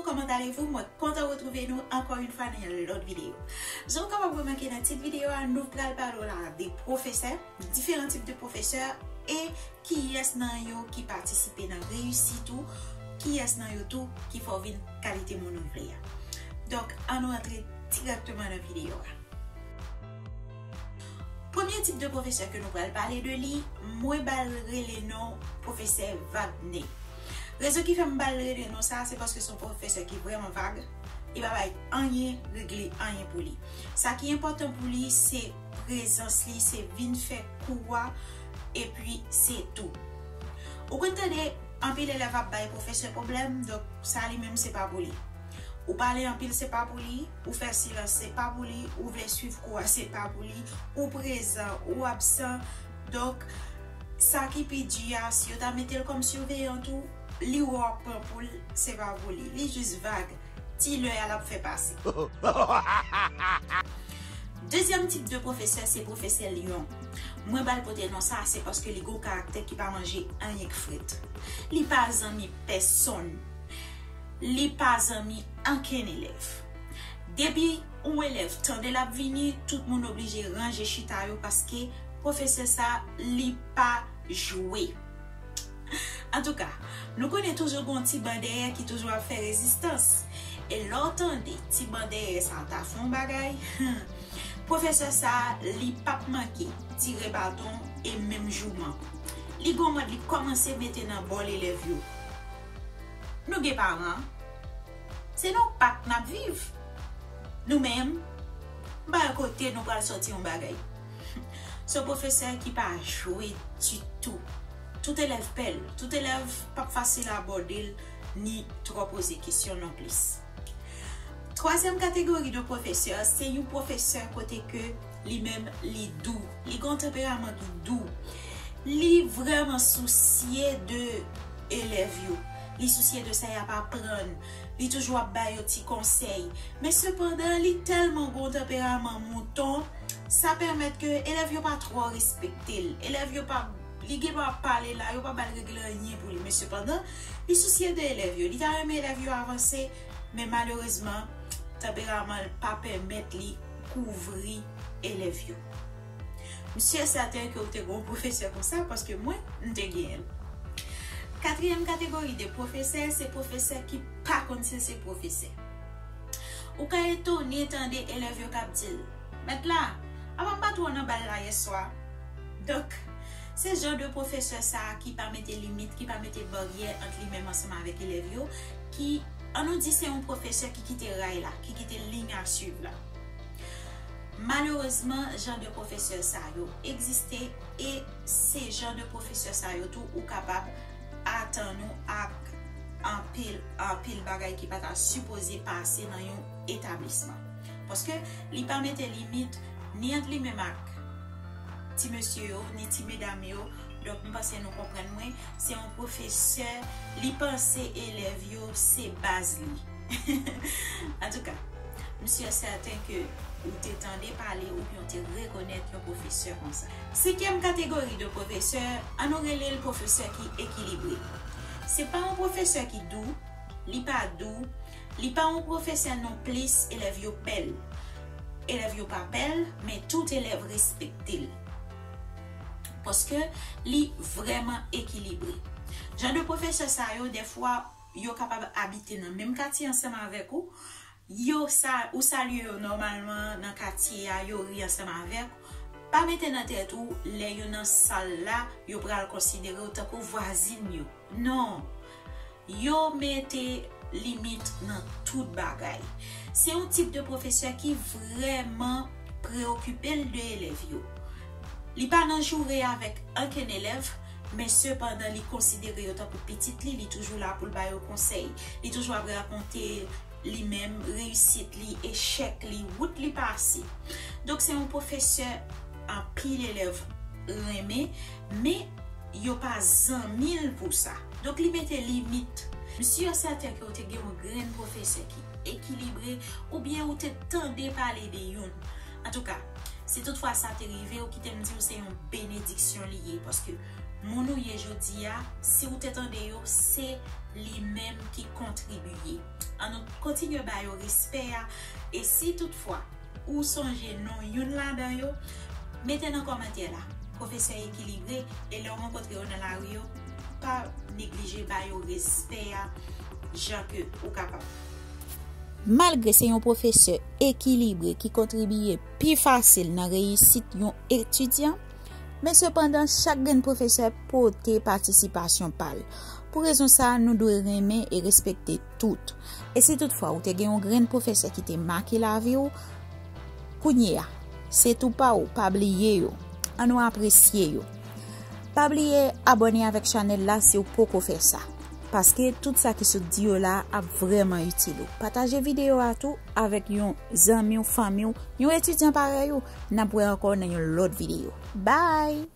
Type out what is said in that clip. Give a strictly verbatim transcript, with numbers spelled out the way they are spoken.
Comment allez-vous? Mwen kontan retwouve nou ankò yon fwa nan yon lòt videyo. Jan w kapab remake nan tit videyo a, nou pral pale w la de pwofesè, diferan tip de pwofesè, e kiyès nan yo ki patisipe nan reyisit ou, kiyès nan yo tou ki fè w vin kalite moun ou vle a. Donk, ann nou rantre dirèkteman nan videyo a. Premye tip de pwofesè ke nou pral pale de li, mwen ba l rele non pwofesè Wagner. Rezon ki fè m ba l rele non sa, se paske se yon pwofesè ki vrèman vag. Li pa bay anyen, regle anyen pou li. Sa ki enpòtan pou li, se prezans li, se vin fè kou a, epi se tou. Ou konn tande anpil elèv ap bay pwofesè pwoblèm, donk sa li menm se pa pou li. Ou pale anpil, se pa pou li. Ou fè silans, se pa pou li. Ou vle swiv kou a, se pa pou li. Ou prezan, ou absan. Donk, sa ki pi di a, si yo ta mete l kòm siveyan tou, li wè w ap pran pou l, se pa pou li. Li jis vag. Ti lè a l ap fè pase. Dezyèm tip de pwofesè, se pwofesè lyon. Mwen ba l pote non sa, se paske li gon karaktè ki pa manje anyen k fret. Li pa zanmi pèsonn. Li pa zanmi ankenn elèv. Depi yon elèv tande l ap vini, tout moun oblije ranje chita yo paske pwofesè sa, li pa jwe. Antouka, nou konnen toujou gon ti ban dèyè ki toujou ap fè rezistans. E lè w tande ti ban dèyè sa ta fè yon bagay, pwofesè sa, li p ap manke tire baton e menm jouman. Li gon mòd li kòmanse mete nan bòl elèv yo. Nou gen paran, se nan pak n ap viv. Nou menm, bay kote nou pral sòti yon bagay. Se yon pwofesè ki pa jwe ditou. Tout elèv pè l. Tout elèv p ap fasil abòde l, ni twò poze kesyon nonplis. Twazyèm kategori de pwofesè, se yon pwofesè kote ke li menm, li dou. Li gen yon tanperaman ki dou. Li vrèman sousye de elèv yo. Li sousye de sa y ap aprann. Li toujou ap ba yo ti konsèy. Men sepandan, li tèlman gen yon tanperaman mouton, sa pèmèt ke elèv yo pa twò respekte l. Elèv yo pa, li gen dwa ap pale la, yo pa ba l regle anyen pou li. Men sepandan, li sousye de elèv yo. Li ta renmen elèv yo avanse, men malerezman, tanperaman l pa pèmèt li kouvri elèv yo. M si e sèten ke w te gen yon pwofesè konsa, paske mwen, m te genyen l. Katriyèm kategori de pwofesè, se pwofesè ki pa konn si l se pwofesè. Ou ka etone tande elèv yo k ap di l, "Mèt la, apa m pa twò nan bal la yèswa?" Donk, se jan de pwofesè sa a ki pa mete limit, ki pa mete baryè ant li menm ansanm avèk elèv yo, ki, ann nou di, se yon pwofesè ki kite ray la, ki kite liy a swiv la. Malerezman, jan de pwofesè sa yo egziste, e se jan de pwofesè sa yo tou ou kapab atann ou ak anpil, anpil bagay ki pa ta sipoze pase nan yon etablisman. Paske li pa mete limit ni ant li menm ak ti mesye yo, ni ti medam yo. Donk, m panse nou konprann mwen. Se yon pwofesè, li panse elèv yo se baz li. Antouka, m si e sèten ke ou te tande pale oubyen ou te rekonèt yon pwofesè konsa. Senkyèm kategori de pwofesè, ann nou rele l pwofesè ki ekilibre. Se pa yon pwofesè ki dou, li pa dou, li pa yon pwofesè nonplis elèv yo pè l. Elèv yo pa pè l, men tout elèv respekte l. Paske li vrèman ekilibre. Jan de pwofesè sa yo, dèfwa, yo kapab abite nan menm katye ansanm avèk ou. Yo sa, ou salye yo nòmalman nan katye a, yo ri ansanm avèk ou. Pa mete nan tèt ou, lè yo nan sal la, yo pral konsidere w tankou vwazin yo. Non. Yo mete limit nan tout bagay. Se yon tip de pwofesè ki vrèman preokipe l de elèv yo. Li pa nan joure avèk ankenn elèv, men sepandan li konsidere yo tankou pitit li, li toujou la pou l ba yo konsèy. Li toujou ap rakonte li menm, reyisit li, echèk li, wout li pase. Donk, se yon pwofesè anpil elèv renmen, men yo pa zanmi l pou sa. Donk, li mete limit. M si e sèten ke w te gen yon grenn pwofesè ki ekilibre, oubyen ou te tande pale de youn. Antouka, si toutfwa sa te rive w, kite m di w se yon benediksyon li ye, paske moun ou ye jodi a, si w te tande yo, se li menm ki kontribye. An nou kontinye ba yo respè a. E si toutfwa ou sonje non youn ladan yo, mete nan kòmantè la. Pwofesè ekilibre, e lè w rankontre yo nan lari yo, pa neglije ba yo respè a jan ke ou kapab. Malgre se yon pwofesè ekilibre ki kontribiye pi fasil nan reyisit yon etidyan, men sepandan, chak grenn pwofesè pote patisipasyon pa l. Pou rezon sa a, nou dwe renmen e respekte tout. E si toutfwa ou te gen yon grenn pwofesè ki te make lavi w, kounye a, se tou pa w, pa bliye yo. An nou apresye yo. Pa bliye abòne avèk chanèl la si w poko fè sa. Paske tout sa ki sot di yo la ap vrèman itil ou. Pataje videyo a tou avèk yon zanmi w, fanmi w, yon etidyan parèy ou. N ap wè ankò nan yon lòt videyo. Bye!